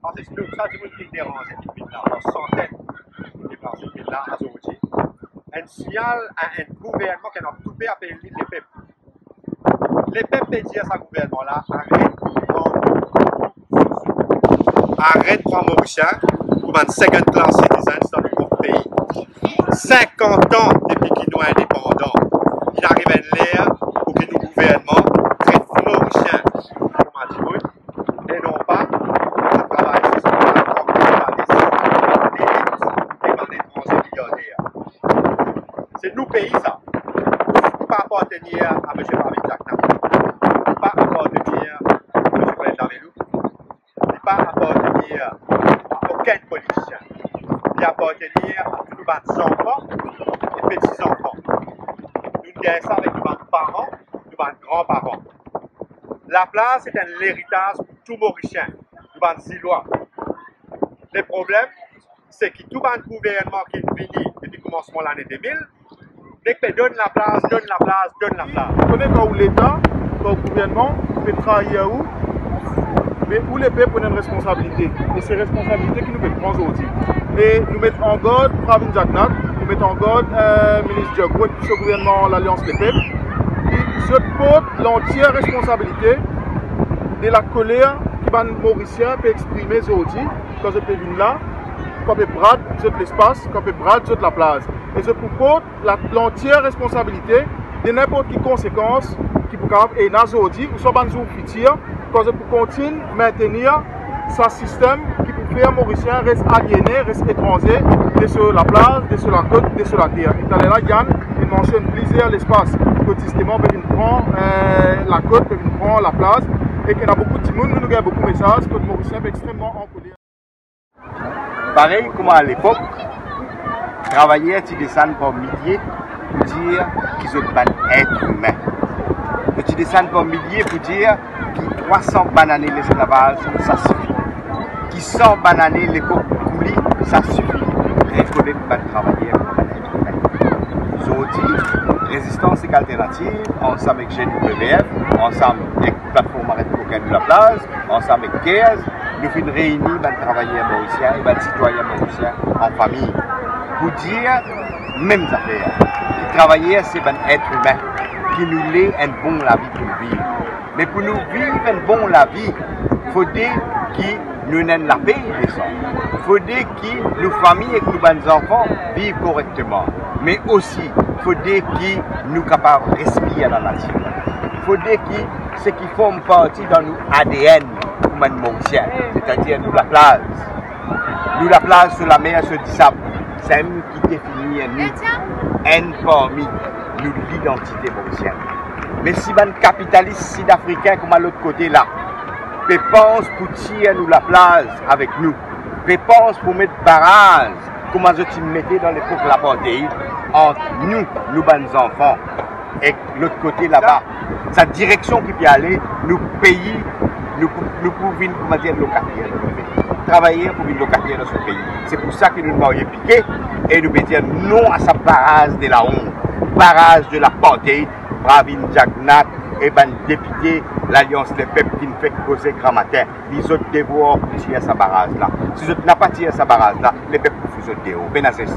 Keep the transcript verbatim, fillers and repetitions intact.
Parski tou sa dimoun ki deranze, ki vinn la, par santenn, ki deplase, ki vinn la azordi, enn signal a enn gouvernman ki ena toupe apel li Lepep. Lepep pe dir sa gouvernman la, aret pran, aret pran Morisien kouma enn second class citizens dan nou prop pei. Sinkant an depi ki nou indepandan, inn ariv enn ler pou ki nou gouvernman tret Morisien kouma dimoun, e non pa travay sosial, bann kapitalis, bann elit e bann etranze milyarder. Se nou pei sa. Li pa apartenir a misie Pravin Jagnat. Li pa apartenir a misie Colin Davelou. Li pa apartenir a okenn politisien. Li apartenir a tou nou bann zanfan e peti zanfan. Nou gagn sa avek nou bann paran, nou bann granparan. Laplaz se enn leritaz pou tou Morisien, nou bann Zilwa. Leproblem, se ki tou bann gouvernman ki vini depi koumansman lane de mil, nek pe donn laplaz, donn laplaz, donn laplaz. Ou kone kan ou Leta, kan ou gouvernman pe trair ou, me ou lepep, ou ena enn responsabilite. E se responsabilite ki nou pe pran zordi. E nou met angard Pravin Jagnat, nou met angard, eh, minis Djergaud ek tou so gouvernman Lalians Lepep, ki zot port lantier responsabilite de lakoler ki bann Morisien pe exprime zordi, kan zot pe vinn la, kan pe brad zot lespas, kan pe brad zot laplaz. E zot pou port la, lantier responsabilite de ninport ki konsekans ki pou kapav ena zordi ouswa bann zour fitir, kan zot pou kontign mentenir sa sistem ki pou fer Morisien res aliene, res etranze de so laplaz, de so lakot, de so later. E taler la, Yann, li mansionn plizier lespas kot zisteman pe vinn pran, eh, lakot, pe vinn pran laplaz, e ki ena boukou dimoun, nou, nou gagn boukou mesaz kot Morisien pe extrememan ankoler. Parey kouma alepok, travayer ti desann par milie pou dir ki zot bann et imin. Zot ti desann par milie pou dir ki trwa san bann ane lesklavaz, sa sifi. Ki san bann ane lepok kouli, sa sifi. Rekonet bann travayer kouma bann et imin. Zordi, Rezistans Ek Alternativ, ansam ek G W F, ansam ek Platform Aret Kokin Nou Laplaz, ansam ek CARES, nou finn reyni bann travayer morisien e bann sitwayin morisien an fami pou dir mem zafer, ki travayer se bann et imin, ki nou le enn bon lavi pou nou viv. Me pou nou viv enn bon lavi, fode ki nou ena enn lape desan. Fode ki nou fami ek nou bann zanfan viv korekteman. Me osi, fode ki nou kapav respir lanatir. Fode ki seki form parti dan nou A D N kouma enn Morisien, setadir nou laplaz. Nou laplaz so lamer, so disab, samem ki defini nou, enn parmi nou lidantite morisienn. Me si bann kapitalis sidafrikin kouma lot kote la pe pans pou tir nou laplaz avek nou, pe pans pou met baraz kouma zot ti mete dan lepok lapartheid ant nou, nou bann zanfan, ek lot kote laba, sa direksion ki pe ale, nou pei, nou pou, nou pou vinn, kouma dir, lokater dan nou pei. Travayer pou vinn lokater dan so pei. Se pou sa ki nou marye pike e nou pe dir non a sa baraz de lahont, baraz de lapartheid. Pravin Jagnat e bann depite Lalians Lepep ki'nn fek koze gramatin, li zot devwar pou tir sa baraz la. Si zot napa tir sa baraz la, lepep pou fout zot deor. Bena zes.